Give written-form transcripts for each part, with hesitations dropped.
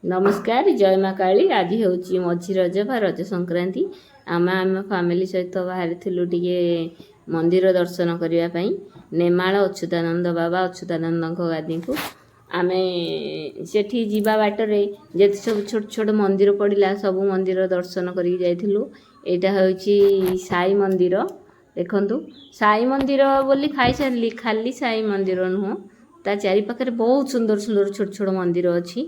ନମସ୍କାର, ଜୟ ମା କାଳୀ। ଆଜି ହେଉଛି ମଝି ରଜ ବା ରଜ ସଂକ୍ରାନ୍ତି। ଆମେ ଆମ ଫ୍ୟାମିଲି ସହିତ ବାହାରିଥିଲୁ ଟିକେ ମନ୍ଦିର ଦର୍ଶନ କରିବା ପାଇଁ, ନେମାଳ ଅଚ୍ୟୁତାନନ୍ଦ, ବାବା ଅଚ୍ୟୁତାନନ୍ଦଙ୍କ ଗାଦିକୁ। ଆମେ ସେଠି ଯିବା ବାଟରେ ଯେତେ ସବୁ ଛୋଟ ଛୋଟ ମନ୍ଦିର ପଡ଼ିଲା, ସବୁ ମନ୍ଦିର ଦର୍ଶନ କରିକି ଯାଇଥିଲୁ। ଏଇଟା ହେଉଛି ସାଇ ମନ୍ଦିର। ଦେଖନ୍ତୁ, ସାଇ ମନ୍ଦିର ବୋଲି ଖାଇସାରିଲି, ଖାଲି ସାଇ ମନ୍ଦିର ନୁହଁ, ତା ଚାରିପାଖରେ ବହୁତ ସୁନ୍ଦର ସୁନ୍ଦର ଛୋଟ ଛୋଟ ମନ୍ଦିର ଅଛି।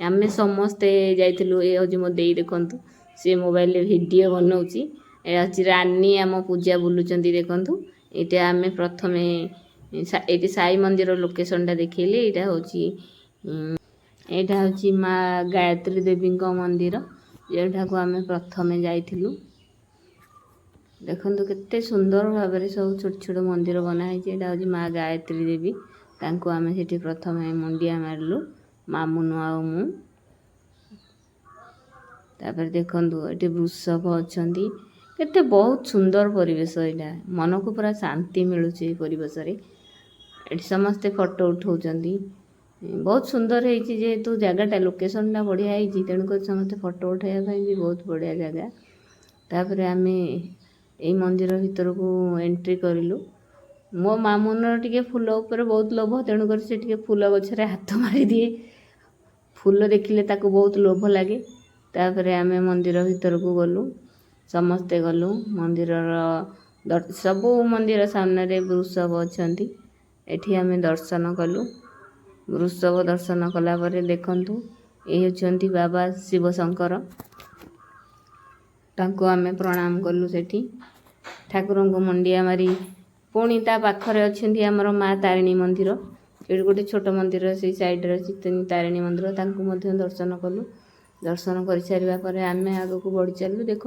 ଆମେ ସମସ୍ତେ ଯାଇଥିଲୁ। ଏ ହେଉଛି ମୋ ଦେଇ, ଦେଖନ୍ତୁ, ସେ ମୋବାଇଲରେ ଭିଡ଼ିଓ ବନଉଛି। ଏ ହେଉଛି ରାନୀ, ଆମ ପୂଜା ବୁଲୁଛନ୍ତି ଦେଖନ୍ତୁ। ଏଇଟା ଆମେ ପ୍ରଥମେ ଏଇଠି ସାଇ ମନ୍ଦିର ଲୋକେସନଟା ଦେଖେଇଲି। ଏଇଟା ହେଉଛି ମା ଗାୟତ୍ରୀ ଦେବୀଙ୍କ ମନ୍ଦିର, ଯେଉଁଠାକୁ ଆମେ ପ୍ରଥମେ ଯାଇଥିଲୁ। ଦେଖନ୍ତୁ, କେତେ ସୁନ୍ଦର ଭାବରେ ସବୁ ଛୋଟ ଛୋଟ ମନ୍ଦିର ବନା ହେଇଛି। ଏଇଟା ହେଉଛି ମା ଗାୟତ୍ରୀ ଦେବୀ। ତାଙ୍କୁ ଆମେ ସେଠି ପ୍ରଥମେ ମୁଣ୍ଡିଆ ମାରିଲୁ, ମାମୁନୁ ଆଉ ମୁଁ। ତାପରେ ଦେଖନ୍ତୁ, ଏଠି ବୃଷଭ ଅଛନ୍ତି। କେତେ ବହୁତ ସୁନ୍ଦର ପରିବେଶ ଏଇଟା। ମନକୁ ପୁରା ଶାନ୍ତି ମିଳୁଛି ଏଇ ପରିବେଶରେ। ଏଠି ସମସ୍ତେ ଫଟୋ ଉଠାଉଛନ୍ତି। ବହୁତ ସୁନ୍ଦର ହେଇଛି। ଯେହେତୁ ଜାଗାଟା, ଲୋକେସନଟା ବଢ଼ିଆ ହେଇଛି, ତେଣୁକରି ସମସ୍ତେ ଫଟୋ ଉଠାଇବା ପାଇଁ ବି ବହୁତ ବଢ଼ିଆ ଜାଗା। ତାପରେ ଆମେ ଏଇ ମନ୍ଦିର ଭିତରକୁ ଏଣ୍ଟ୍ରି କରିଲୁ। ମୋ ମାମୁନର ଟିକେ ଫୁଲ ଉପରେ ବହୁତ ଲୋଭ, ତେଣୁକରି ସେ ଟିକେ ଫୁଲ ଗଛରେ ହାତ ମାରିଦିଏ। ଫୁଲ ଦେଖିଲେ ତାକୁ ବହୁତ ଲୋଭ ଲାଗେ। ତାପରେ ଆମେ ମନ୍ଦିର ଭିତରକୁ ଗଲୁ, ସମସ୍ତେ ଗଲୁ। ମନ୍ଦିରର ସବୁ ମନ୍ଦିର ସାମ୍ନାରେ ବୃଷଭ ଅଛନ୍ତି। ଏଠି ଆମେ ଦର୍ଶନ କଲୁ। ବୃଷଭ ଦର୍ଶନ କଲା ପରେ ଦେଖନ୍ତୁ, ଏ ହେଉଛନ୍ତି ବାବା ଶିବଶଙ୍କର। ତାଙ୍କୁ ଆମେ ପ୍ରଣାମ କଲୁ ସେଠି। ଠାକୁରଙ୍କୁ ମୁଣ୍ଡିଆ ମାରି ପୁଣି ତା ପାଖରେ ଅଛନ୍ତି ଆମର ମା ତାରିଣୀ ମନ୍ଦିର। ଏଠି ଗୋଟେ ଛୋଟ ମନ୍ଦିର ସେଇ ସାଇଡ଼ରେ ଅଛି, ତାରିଣୀ ମନ୍ଦିର। ତାଙ୍କୁ ମଧ୍ୟ ଦର୍ଶନ କଲୁ। ଦର୍ଶନ କରିସାରିବା ପରେ ଆମେ ଆଗକୁ ବଢ଼ି ଚାଲିଲୁ। ଦେଖ,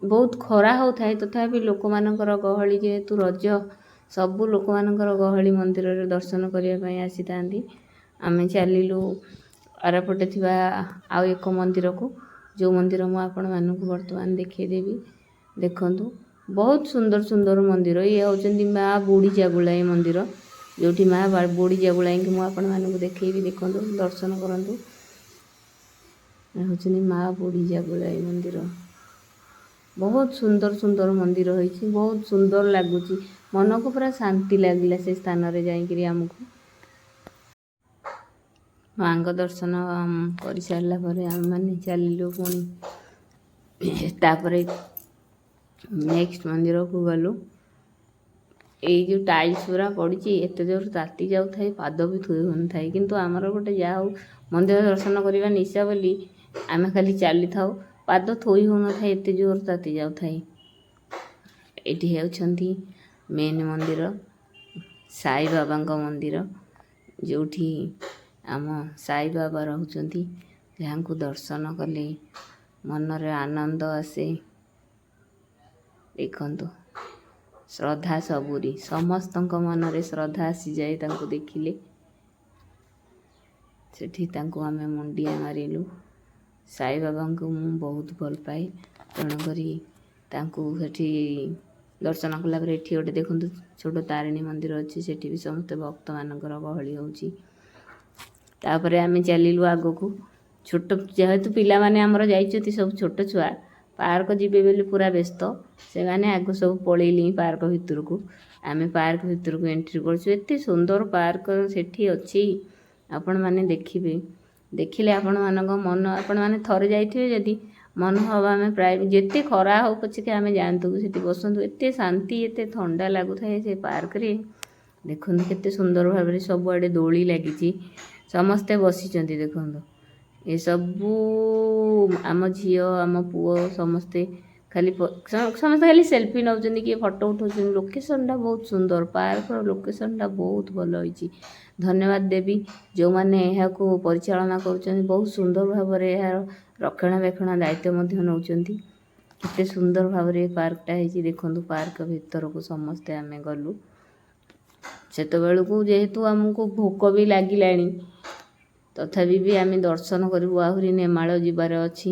ବହୁତ ଖରା ହେଉଥାଏ, ତଥାପି ଲୋକମାନଙ୍କର ଗହଳି। ଯେହେତୁ ରଜ, ସବୁ ଲୋକମାନଙ୍କର ଗହଳି, ମନ୍ଦିରରେ ଦର୍ଶନ କରିବା ପାଇଁ ଆସିଥାନ୍ତି। ଆମେ ଚାଲିଲୁ ଆରପଟେ ଥିବା ଆଉ ଏକ ମନ୍ଦିରକୁ, ଯେଉଁ ମନ୍ଦିର ମୁଁ ଆପଣମାନଙ୍କୁ ବର୍ତ୍ତମାନ ଦେଖେଇଦେବି। ଦେଖନ୍ତୁ, ବହୁତ ସୁନ୍ଦର ସୁନ୍ଦର ମନ୍ଦିର। ଇଏ ହେଉଛନ୍ତି ମା ବୁଢ଼ୀ ଜାଗୁଳାଇ ମନ୍ଦିର, ଯେଉଁଠି ମା ବୁଢ଼ୀ ଜାଗୁଳାଇଙ୍କୁ ମୁଁ ଆପଣମାନଙ୍କୁ ଦେଖେଇବି। ଦେଖନ୍ତୁ, ଦର୍ଶନ କରନ୍ତୁ। ଏ ହେଉଛନ୍ତି ମା ବୁଢ଼ୀ ଜାଗୁଳାଇ ମନ୍ଦିର। ବହୁତ ସୁନ୍ଦର ସୁନ୍ଦର ମନ୍ଦିର ହେଇଛି। ବହୁତ ସୁନ୍ଦର ଲାଗୁଛି। ମନକୁ ପୁରା ଶାନ୍ତି ଲାଗିଲା ସେ ସ୍ଥାନରେ ଯାଇକିରି ଆମକୁ। ମାଙ୍କ ଦର୍ଶନ କରିସାରିଲା ପରେ ଆମେମାନେ ଚାଲିଲୁ ପୁଣି ତାପରେ ନେକ୍ସଟ ମନ୍ଦିରକୁ ଗଲୁ। ଏଇ ଯେଉଁ ଟାଇଲ୍ସ ଗୁରା ପଡ଼ିଛି, ଏତେ ଜୋର ତାତି ଯାଉଥାଏ, ପାଦ ବି ଥୋଇ ହେଉନଥାଏ। କିନ୍ତୁ ଆମର ଗୋଟେ ଯାହା ହଉ ମନ୍ଦିର ଦର୍ଶନ କରିବା ନିଶା ବୋଲି ଆମେ ଖାଲି ଚାଲିଥାଉ। ପାଦ ଥୋଇ ହେଉନଥାଏ, ଏତେ ଜୋର ତାତି ଯାଉଥାଏ। ଏଇଠି ହେଉଛନ୍ତି ମେନ୍ ମନ୍ଦିର, ସାଇ ବାବାଙ୍କ ମନ୍ଦିର, ଯେଉଁଠି ଆମ ସାଇ ବାବା ରହୁଛନ୍ତି, ଯାହାଙ୍କୁ ଦର୍ଶନ କଲେ ମନରେ ଆନନ୍ଦ ଆସେ। ଦେଖନ୍ତୁ, ଶ୍ରଦ୍ଧା ସବୁରି, ସମସ୍ତଙ୍କ ମନରେ ଶ୍ରଦ୍ଧା ଆସିଯାଏ ତାଙ୍କୁ ଦେଖିଲେ। ସେଠି ତାଙ୍କୁ ଆମେ ମୁଣ୍ଡିଆ ମାରିଲୁ। ସାଇ ବାବାଙ୍କୁ ମୁଁ ବହୁତ ଭଲ ପାଏ, ତେଣୁକରି ତାଙ୍କୁ ସେଠି ଦର୍ଶନ କଲା ପରେ ଏଠି ଗୋଟେ ଦେଖନ୍ତୁ ଛୋଟ ତାରିଣୀ ମନ୍ଦିର ଅଛି। ସେଠି ବି ସମସ୍ତେ ଭକ୍ତମାନଙ୍କର ଗହଳି ହେଉଛି। ତାପରେ ଆମେ ଚାଲିଲୁ ଆଗକୁ। ଛୋଟ ଯେହେତୁ ପିଲାମାନେ ଆମର ଯାଇଛନ୍ତି, ସବୁ ଛୋଟ ଛୁଆ, ପାର୍କ ଯିବେ ବୋଲି ପୁରା ବ୍ୟସ୍ତ। ସେମାନେ ଆଗ ସବୁ ପଳେଇଲେ ପାର୍କ ଭିତରକୁ। ଆମେ ପାର୍କ ଭିତରକୁ ଏଣ୍ଟ୍ରି କରୁଛୁ। ଏତେ ସୁନ୍ଦର ପାର୍କ ସେଠି ଅଛି, ଆପଣମାନେ ଦେଖିବେ। ଦେଖିଲେ ଆପଣମାନଙ୍କ ମନ, ଆପଣମାନେ ଥରେ ଯାଇଥିବେ ଯଦି, ମନ ହବ ଆମେ ପ୍ରାୟ ଯେତେ ଖରା ହଉ ପଛକେ ଆମେ ଯାଆନ୍ତୁ, ସେଠି ବସନ୍ତୁ। ଏତେ ଶାନ୍ତି, ଏତେ ଥଣ୍ଡା ଲାଗୁଥାଏ ସେ ପାର୍କରେ। ଦେଖନ୍ତୁ, କେତେ ସୁନ୍ଦର ଭାବରେ ସବୁଆଡ଼େ ଦୋଳି ଲାଗିଛି, ସମସ୍ତେ ବସିଛନ୍ତି। ଦେଖନ୍ତୁ, ଏସବୁ ଆମ ଝିଅ, ଆମ ପୁଅ, ସମସ୍ତେ ଖାଲି ସେଲ୍ଫି ନେଉଛନ୍ତି, କିଏ ଫଟୋ ଉଠାଉଛନ୍ତି। ଲୋକେସନଟା ବହୁତ ସୁନ୍ଦର। ପାର୍କର ଲୋକେସନଟା ବହୁତ ଭଲ ହେଇଛି। ଧନ୍ୟବାଦ ଦେବି ଯେଉଁମାନେ ଏହାକୁ ପରିଚାଳନା କରୁଛନ୍ତି। ବହୁତ ସୁନ୍ଦର ଭାବରେ ଏହାର ରକ୍ଷଣାବେକ୍ଷଣ ଦାୟିତ୍ୱ ମଧ୍ୟ ନେଉଛନ୍ତି। କେତେ ସୁନ୍ଦର ଭାବରେ ଏ ପାର୍କଟା ହେଇଛି ଦେଖନ୍ତୁ। ପାର୍କ ଭିତରକୁ ସମସ୍ତେ ଆମେ ଗଲୁ। ସେତେବେଳକୁ ଯେହେତୁ ଆମକୁ ଭୋକ ବି ଲାଗିଲାଣି, ତଥାପି ବି ଆମେ ଦର୍ଶନ କରିବୁ, ଆହୁରି ନେମାଳ ଯିବାର ଅଛି।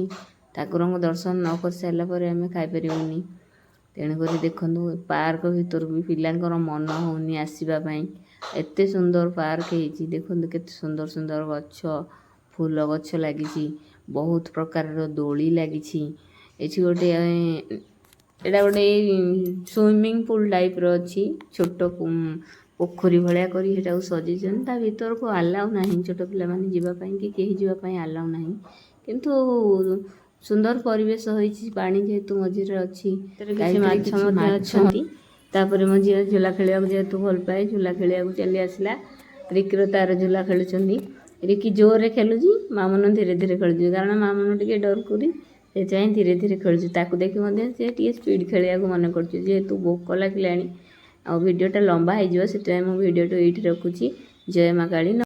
ଠାକୁରଙ୍କ ଦର୍ଶନ ନ କରିସାରିଲା ପରେ ଆମେ ଖାଇପାରିବୁନି। ତେଣୁକରି ଦେଖନ୍ତୁ, ପାର୍କ ଭିତରୁ ବି ପିଲାଙ୍କର ମନ ହେଉନି ଆସିବା ପାଇଁ। ଏତେ ସୁନ୍ଦର ପାର୍କ ହେଇଛି। ଦେଖନ୍ତୁ, କେତେ ସୁନ୍ଦର ସୁନ୍ଦର ଗଛ, ଫୁଲ। ଫୁଲ ଗଛ ଲାଗିଛି, ବହୁତ ପ୍ରକାରର ଦୋଳି ଲାଗିଛି। ଏଠି ଗୋଟେ, ଏଇଟା ଗୋଟେ ସୁଇମିଂ ପୁଲ୍ ଟାଇପ୍ର ଅଛି। ଛୋଟ ପୋଖରୀ ଭଳିଆ କରି ସେଟାକୁ ସଜେଇଛନ୍ତି। ତା ଭିତରକୁ ଆଲାଉ ନାହିଁ ଛୋଟ ପିଲାମାନେ ଯିବା ପାଇଁ କି କେହି ଯିବା ପାଇଁ ଆଲାଉ ନାହିଁ। କିନ୍ତୁ ସୁନ୍ଦର ପରିବେଶ ହେଇଛି। ପାଣି ଯେହେତୁ ମଝିରେ ଅଛି, କିଛି ମାଛ ମଧ୍ୟ ଅଛନ୍ତି। ତାପରେ ମୋ ଝିଅ ଝୁଲା ଖେଳିବାକୁ ଯେହେତୁ ଭଲ ପାଏ, ଝୁଲା ଖେଳିବାକୁ ଚାଲି ଆସିଲା। ରିକିର ତାର ଝୁଲା ଖେଳୁଛନ୍ତି। ରିକି ଜୋରରେ ଖେଳୁଛି, ମାମୁନ ଧୀରେ ଧୀରେ ଖେଳୁଛି, କାରଣ ମାମୁନ ଟିକେ ଡରକୁରି, ସେଥିପାଇଁ ଧୀରେ ଧୀରେ ଖେଳୁଛି। ତାକୁ ଦେଖି ମଧ୍ୟ ସେ ଟିକେ ସ୍ପିଡ଼ ଖେଳିବାକୁ ମନେ କରୁଛି। ଯେହେତୁ ଭୋକ ଲାଗିଲାଣି ଆଉ ଭିଡ଼ିଓଟା ଲମ୍ବା ହେଇଯିବ, ସେଥିପାଇଁ ମୁଁ ଭିଡ଼ିଓଟା ଏଇଠି ରଖୁଛି। ଜୟ ମା କାଳୀ।